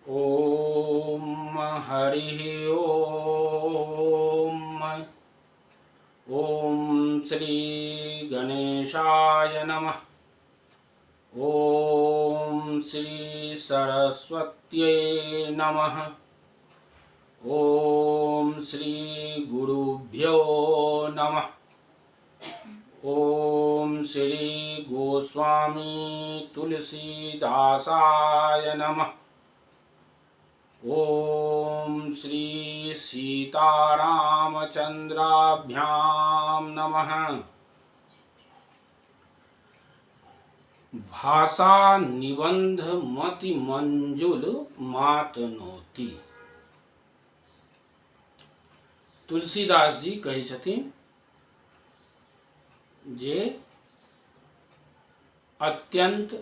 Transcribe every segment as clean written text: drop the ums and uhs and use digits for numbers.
ॐ हरिः ॐ। ॐ श्री गणेशाय नमः। ॐ श्री सरस्वत्यै नमः। ॐ श्री गुरुभ्यो नमः। ॐ श्री गोस्वामी तुलसीदासाय नमः। ॐ श्री सीतारामचन्द्राभ्यां नमः। भाषा निबंध मति मंजुल मातनोती। तुलसीदास जी कहै छथिन जे अत्यंत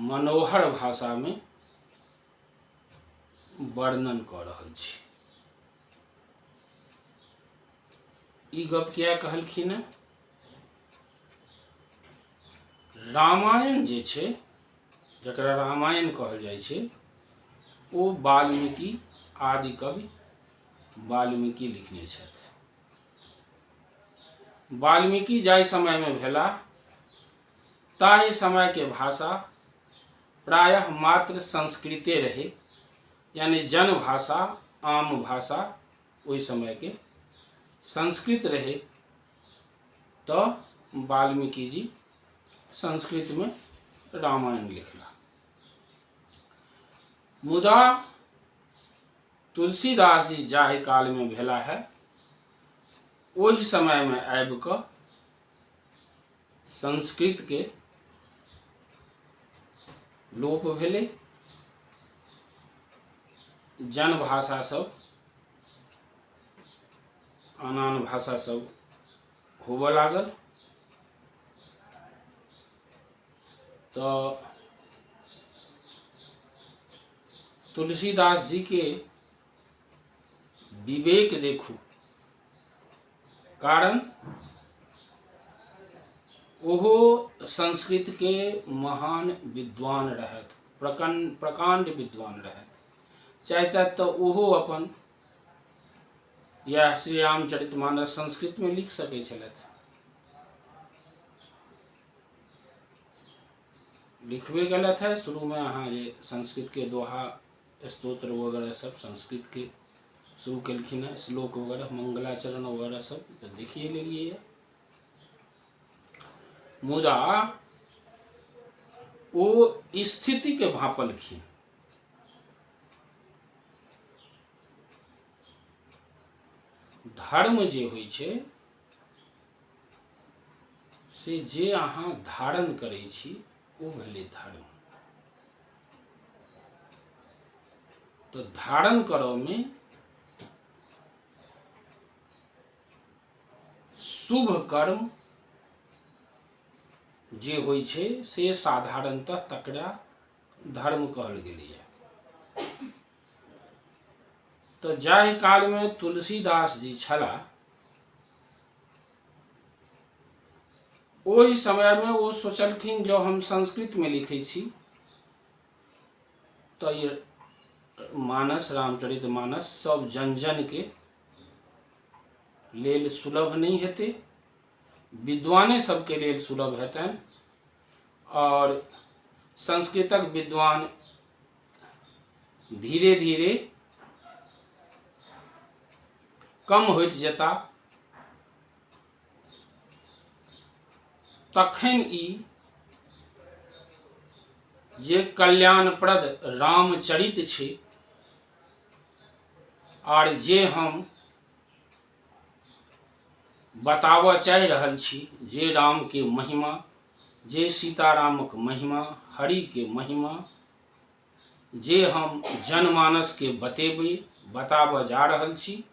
मनोहर भाषामे वर्णन कऽ रहल छी। ई गप किया कहलखिन हेँ? रामायण जे छै, जकरा रामायण कहल जाइ छै, ओ वाल्मीकि, आदि कवि वाल्मीकि लिखने छथि। वाल्मीकि जाहि समयमे भेलाह, ताहि समयके भाषा प्रायः मात्र संस्कृते रहै, यानि जनभाषा, आम भाषा ओहि समयके संस्कृत रहै। तऽ वाल्मीकि जी संस्कृतमे रामायण लिखला। मुदा तुलसीदास जी जाहि कालमे भेला है, ओहि समयमे आबि कऽ संस्कृतके लोप भेलै, जनभाषा सब आन आन भाषा सब होबऽ लागल। तऽ तुलसीदास जी के विवेक देखू, कारण ओहो संस्कृतके महान विद्वान रहथि, प्रकाण्ड विद्वान रहथि। चाहितथि तऽ ओहो अपन इएह श्री रामचरित मानस संस्कृतमे लिख सकै छलथि, लिखबे केलथि है। शुरूमे अहाँ जे संस्कृतके दोहा, स्तोत्र वगैरह सब संस्कृतके शुरू केलखिन हेँ, श्लोक वगैरह, मंगलाचरण वगैरह सब तऽ देखिए लेलियै। मुदा ओ स्थितिके भाँपलखिन। धर्म जे होइ छै से जे अहाँ धारण करै छी, ओ भेलै धर्म। तऽ धारण करऽमे शुभ कर्म जे होइ छै से साधारणतः तकरा धर्म कहल गेलैए। तऽ जाहि कालमे तुलसीदास जी छलाह, ओहि समयमे ओ सोचलखिन, जँ हम संस्कृतमे लिखै छी तऽ ई मानस, रामचरित मानस सब जन जनके लेल सुलभ नहि हेतै, विद्वाने सबके लेल सुलभ हेतनि आओर संस्कृतक विद्वान धीरे धीरे कम होइत जेता। तखन ई जे कल्याणप्रद रामचरित छै आर जे हम बताबऽ चाहि रहल छी, जे रामके महिमा, जे सीतारामक महिमा, हरिके महिमा जे हम जनमानसके बतेबै, बताबऽ जा रहल छी,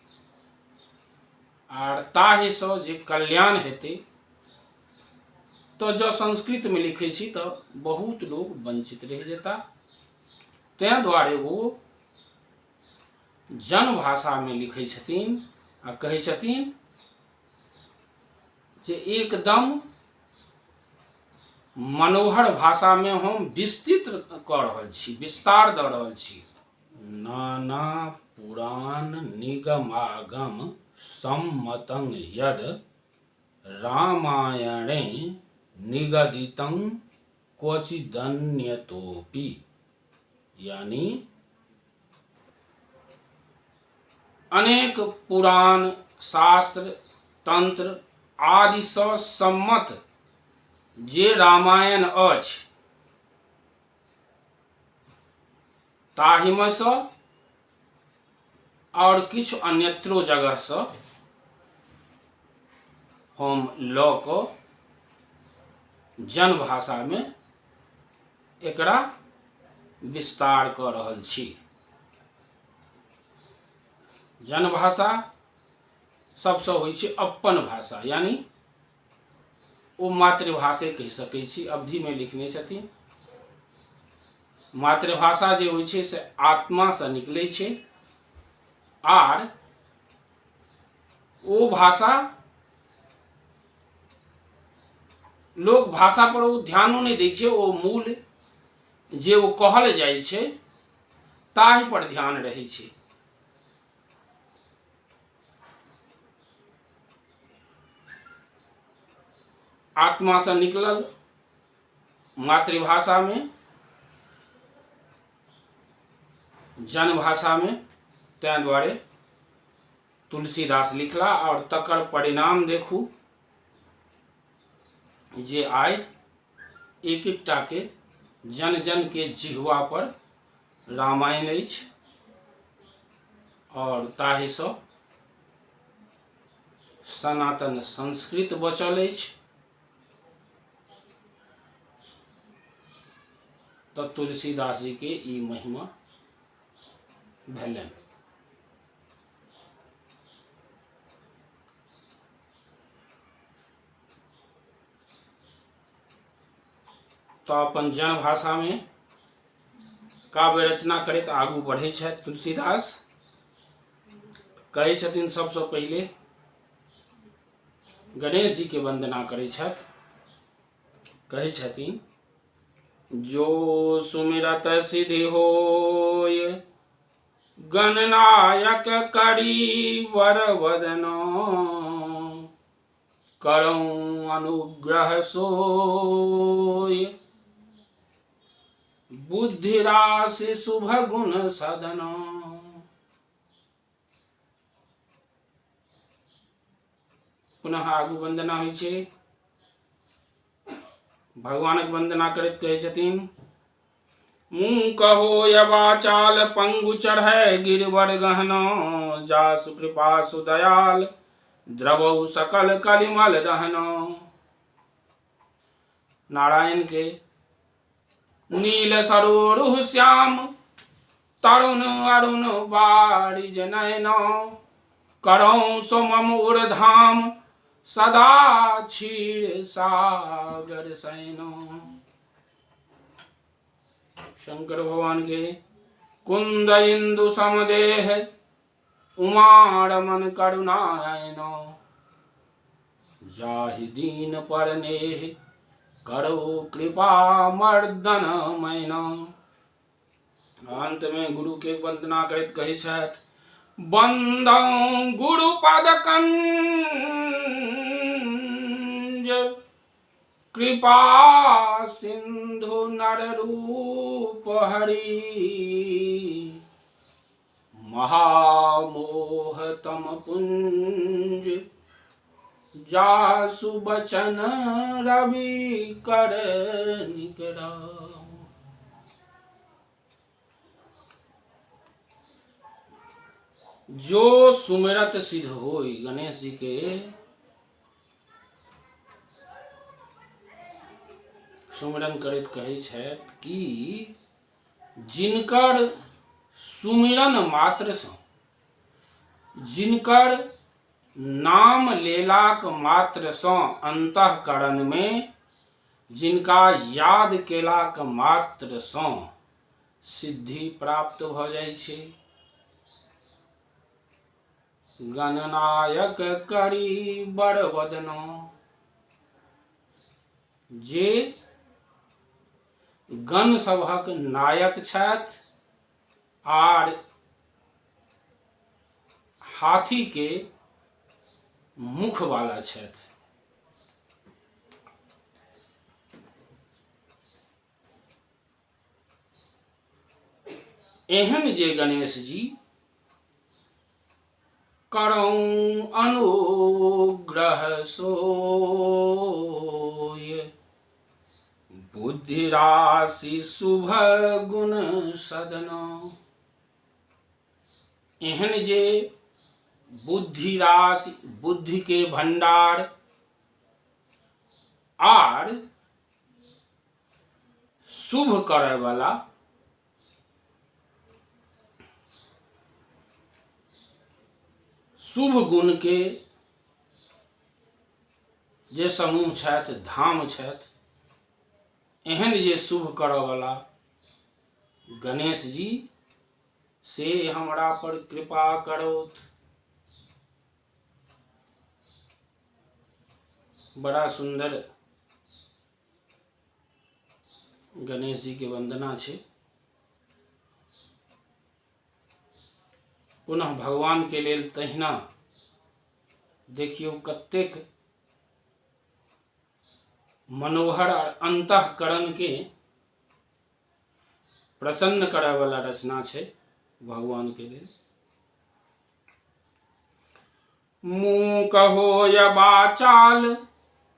आर ताहिसँ जे कल्याण हेतै, तऽ जँ संस्कृतमे लिखै छी तऽ बहुत लोक वञ्चित रहि जेता। ताहि दुआरे ओ जनभाषामे लिखै छथिन आ कहै छथिन जे एकदम मनोहर भाषामे हम विस्तृत कऽ रहल छी, विस्तार दऽ रहल छी। नाना पुराण निगमागम सम्मतं यद रामायणे निगदितं क्वचिदन्यतोपि, यानी अनेक पुराण, शास्त्र, तंत्र आदिसँ सम्मत जे रामायण अछि ताहिमे सँ आओर किछु अन्यत्रो जगहसँ हम लऽ कऽ जनभाषामे एकरा विस्तार कऽ रहल छी। जनभाषा सबसँ होइ छै अपन भाषा, यानी ओ मातृभाषे कहि सकै छी। अवधिमे लिखने छथिन, मातृभाषा जे होइ छै से आत्मासँ निकलै छै आर ओ भाषा लोक भाषा पर ओ ध्यानो नहि दै छै, ओ मूल जे ओ कहल जाइ छै ताहि पर ध्यान रहै छै। आत्मासँ निकलल मातृभाषामे, जनभाषामे, ताहि दुआरे तुलसीदास लिखला आओर तकर परिणाम देखू जे आइ एक एकटाके जन जनके जिह्वा पर रामायण अछि आओर ताहिसँ सनातन संस्कृत बचल अछि। तऽ तुलसीदास जीके ई महिमा भेलनि। तऽ अपन जनभाषामे काव्य रचना करैत आगू बढ़ै छथि तुलसीदास। कहै छथिन, सबसँ पहिले गणेश जीके वन्दना करै छथि। कहै छथिन, जो सुमिरत सिद्धि होय गणनायक करी वर वदनो, करऊँ अनुग्रह सोय बुद्धि राशि शुभ गुण सदनो। पुनः आगू वन्दना होइ छै। भगवानक वन्दना करैत कहै छथिन, मुँह कहो यवाचाल पंगु चढ़ै गिरवर गहना, जासु कृपा सुदयाल द्रवौ सकल कलिमल दहना। नारायण के नील सरोरुह श्याम तरुण अरुण बारिज नयना, करौं सोमम उर्धाम सदा क्षीर सागर सैना। शंकर भगवान के कुंद इंदु समदेह उमा रमन करुणायन, जाहि दीन पर नेह करो कृपा मर्दन मैना। अंत में गुरु के वंदना करैत कहै छथि, बंदौ गुरु पद कंज कृपा सिंधु नर रूप हरि, महामोह तम पुंज जासु बचन रवि कर निकरा। जो सुमिरत सिद्ध होई, गणेश जी के सुमिरन करैत कहै छथि कि जिनकर सुमिरन मात्रसँ, जिनकर नाम लेलाक मात्रसँ अन्तःकरणमे जिनका याद केलाक मात्रसँ सिद्धि प्राप्त भऽ जाइ छै। गणनायक करी बड़ वदनो, जे गण सभक नायक छथि आर हाथीके मुखवला छथि। एहन जे गणेश जी करौं अनुग्रह सोय, बुद्धि राशि शुभ गुण सदन। एहन जे बुद्धि राशि, बुद्धि के भंडार आर शुभ करयवला शुभ गुण के जे समूह छथि, धाम छथि, एहन जे शुभ करयवला गणेश जी से हमरा पर कृपा करौथ। बड़ा सुन्दर गणेश जी के वंदना छै। पुनः भगवान के लेल तहिना देखियौ कतेक मनोहर और अंतःकरण के प्रसन्न करय वाला रचना छै भगवान के लेल। मुँह कहो बाचाल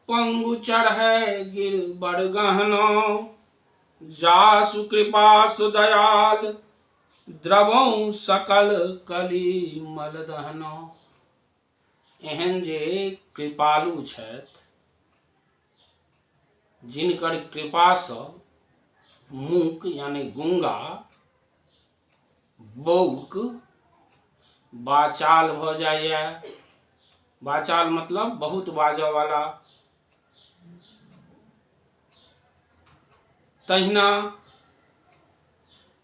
पंगु चढ़े गिर बड़ गहनो, जासु कृपा सुदयाल द्रवौ सकल कली मल दहनो। एहन जे कृपालु छथि जिनकर कृपासँ मूक यानी गुंगा बौक बाचाल भऽ जाइए। बाचाल मतलब बहुत बाजऽवला। तहिना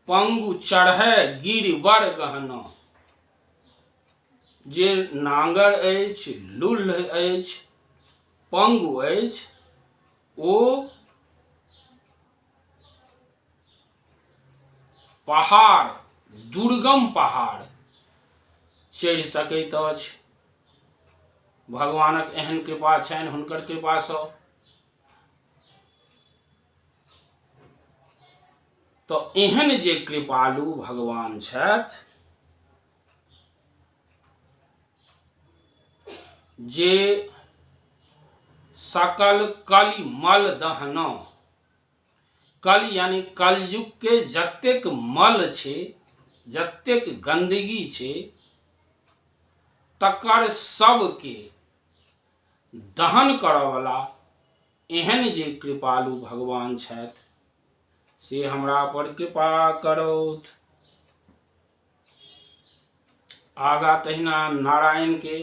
पंगु चढ़ै गिर बड़ गहना, जे नांगर अछि, लुल्ह अछि, पंगु अछि, ओ पहाड़, दुर्गम पहाड़ चढ़ि सकैत अछि। भगवानक एहन कृपा छनि, हुनकर कृपासँ तऽ एहन जे कृपालु भगवान छथि जे सकल कलि मल दहन, कल यानी कलयुग के जतेक मल छै, जतेक गंदगी छै, तकर सबके दहन करऽवला एहन जे कृपालु भगवान छथि से हमरा पर कृपा करौथ। आगा तहिना नारायण के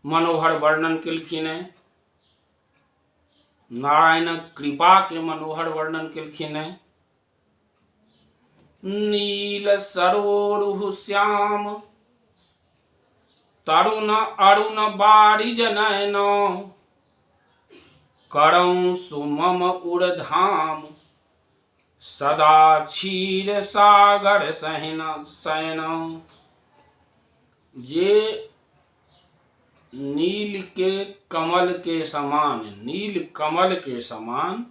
मनोहर वर्णन केलखिन हेँ, नारायणक कृपा के मनोहर वर्णन केलखिन हेँ। नील सरोरुह श्याम तरुण अरुण बारिज नयन, करौं सुमम उड़धाम सदा क्षीर सागर सहन शयन। जे नील के कमल के समान, नील कमल के समान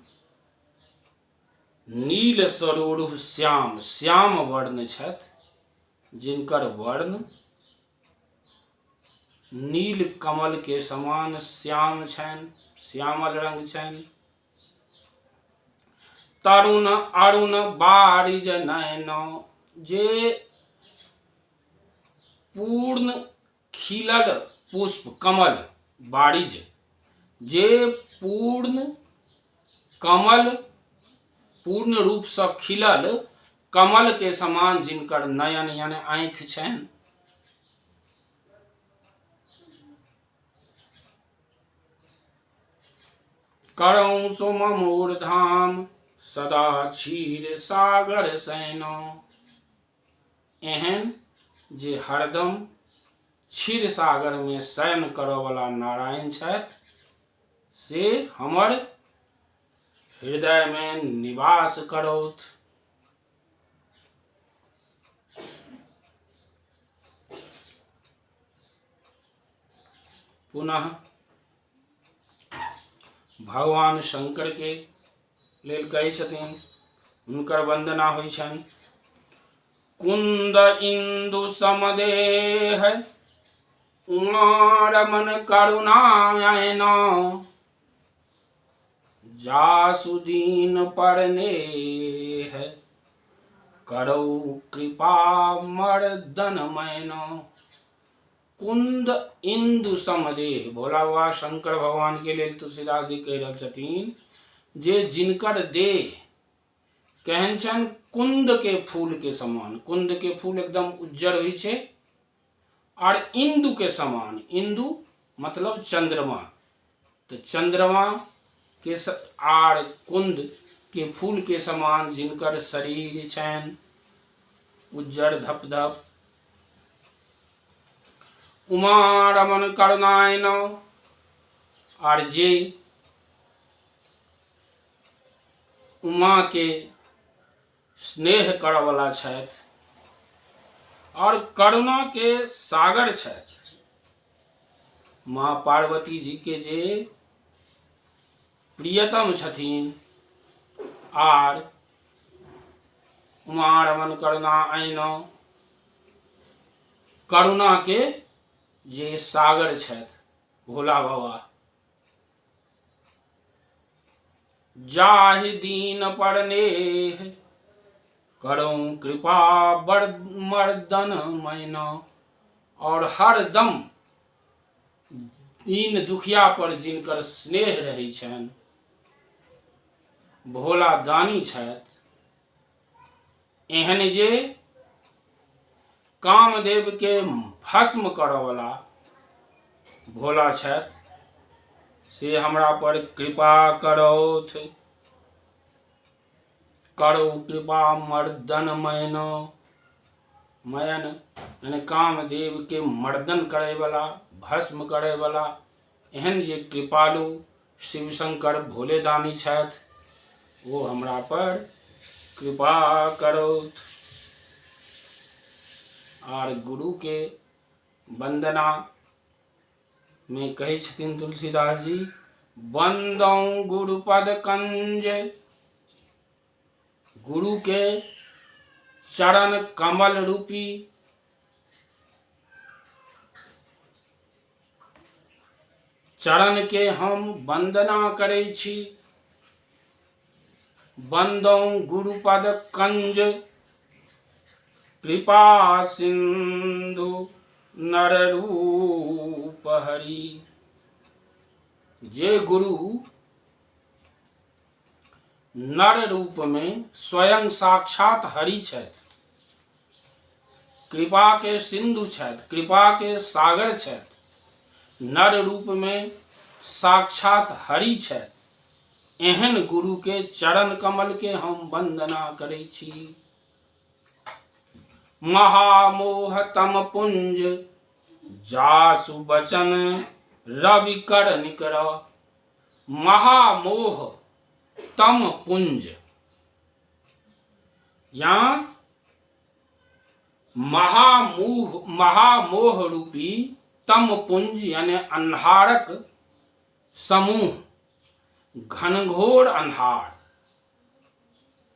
नील सरोरुह श्याम, श्याम वर्ण छथि, जिनकर वर्ण नील कमल के समान श्याम छनि, श्यामल रंग छनि। तरुण अरुण बारिज नयन, जे पूर्ण खिलल पुष्प कमल बारिज, जे पूर्ण कमल पूर्ण रूपसँ खिलल कमल के समान जिनकर नयन यानी आँखि छनि। करौं सोम मोर धाम सदा क्षीर सागर सैनो, एहन जे हरदम क्षीर सागरमे शयन करऽवला नारायण छथि से हमर हृदयमे निवास करौथ। पुनः भगवान शंकरके लेल कहै छथिन, हुनकर वन्दना होइ छनि। कुन्द इन्दु समदेह उमा रमन करुणायन, जासुदीन पर नेह करौ कृपा मर्दन मैन। कुंद इंदु समदेह, भोला बाबा शंकर भगवान के लेल तुलसीदास जी कहि रहल छथिन जे जिनकर देह केहन छनि, कुंद के फूल के समान। कुंद के फूल एकदम उज्जर होइ छै, आर इंदु के समान, इंदु मतलब चंद्रमा, तो चंद्रमा के आर कुंद के फूल के समान जिनकर शरीर छनि उज्जर धप धप। उमा रमन करुणायन, आर जे उमा के स्नेह करऽवला छथि आओर करुणाके सागर छथि, माँ पार्वती जी के जे प्रियतम छथिन, आर उमा रमन करुणा ऐन, करुणाके जे सागर छथि भोला बाबा, जाहि दीन पर नेह करौं कृपा बड़ मर्दन मैना, और हरदम दीन दुखिया पर जिनकर स्नेह रहै छनि, भोला दानी छथि, एहन जे कामदेव के भस्म करऽवला भोला छथि, से हमरा पर कृपा करौथ। करो कृपा मर्दन मैन, मयन यानी कामदेव के मर्दन करैवला, भस्म करैवला, एहन जे कृपालु शिव शंकर भोले दानी छथि, ओ हमरा पर कृपा करौथ। आर गुरु के वंदना मे कहै छथिन तुलसीदास जी, वंदौ गुरुपद कंज, गुरु के चरण कमल रूपी चरण के हम वंदना करै छी। वंदौ गुरुपद कंज कृपा सिंधु नर रूप हरि। जे गुरु नर रूप में स्वयं साक्षात हरि छथि, कृपा के सिंधु छथि, कृपा के सागर छथि, नर रूप में साक्षात हरि छथि, एहन गुरु के चरण कमल के हम वंदना करै छी। महामोह तम पुंज जासु बचन रवि कर निकर। महामोह तम पुंज या महामोह, महामोह रूपी तम पुंज यानी अन्हारक समूह, घनघोर अन्हार,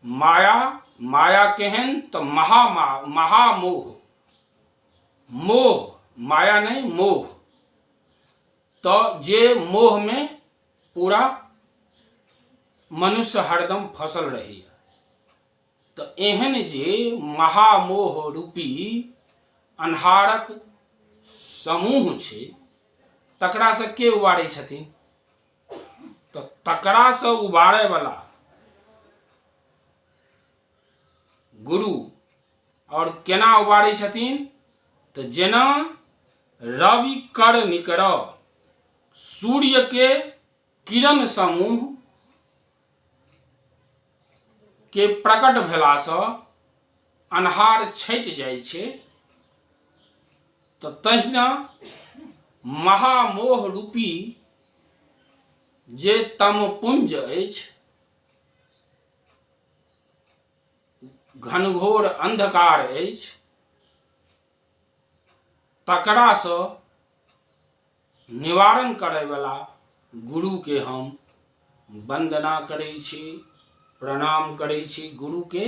माया, माया केहन तऽ महामोह, मोह, माया नहि मोह, तऽ जे मोहमे पूरा मनुष्य हरदम फसल रहैए, तऽ एहन जे महामोह रूपी अन्हारक समूह छै तकरासँ के उबारै छथिन? तऽ तकरासँ उबारैवला गुरु। आओर केना उबारै छथिन? तऽ जेना रवि कर निकर, सूर्यके किरण समूह के प्रकट भेलासँ अन्हार छटि जाइ छै, तऽ तहिना महामोह रूपी जे तमपुंज अछि घनघोर अन्धकार अछि तकरासँ निवारण करयवला गुरुके हम वन्दना करै छी, प्रणाम करै छी गुरुके।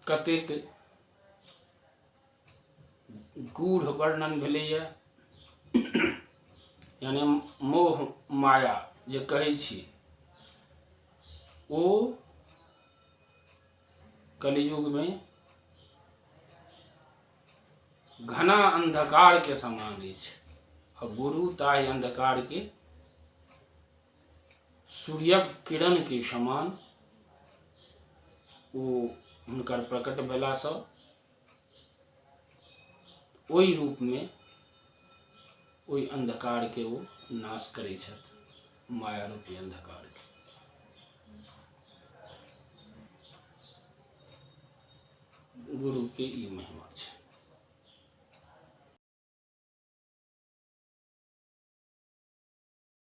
कतेक गूढ़ वर्णन भेलैए, यानि मोह माया जे कहै छी ओ कलियुगमे घना अन्धकारके समान अछि आ गुरु ताहि अन्धकारके सूर्यक किरणके समान ओ हुनकर प्रकट भेलासँ ओहि रूपमे ओहि अन्धकारके ओ नाश करै छथि, माया रूपी अन्धकारके। गुरुके ई महिमा छै।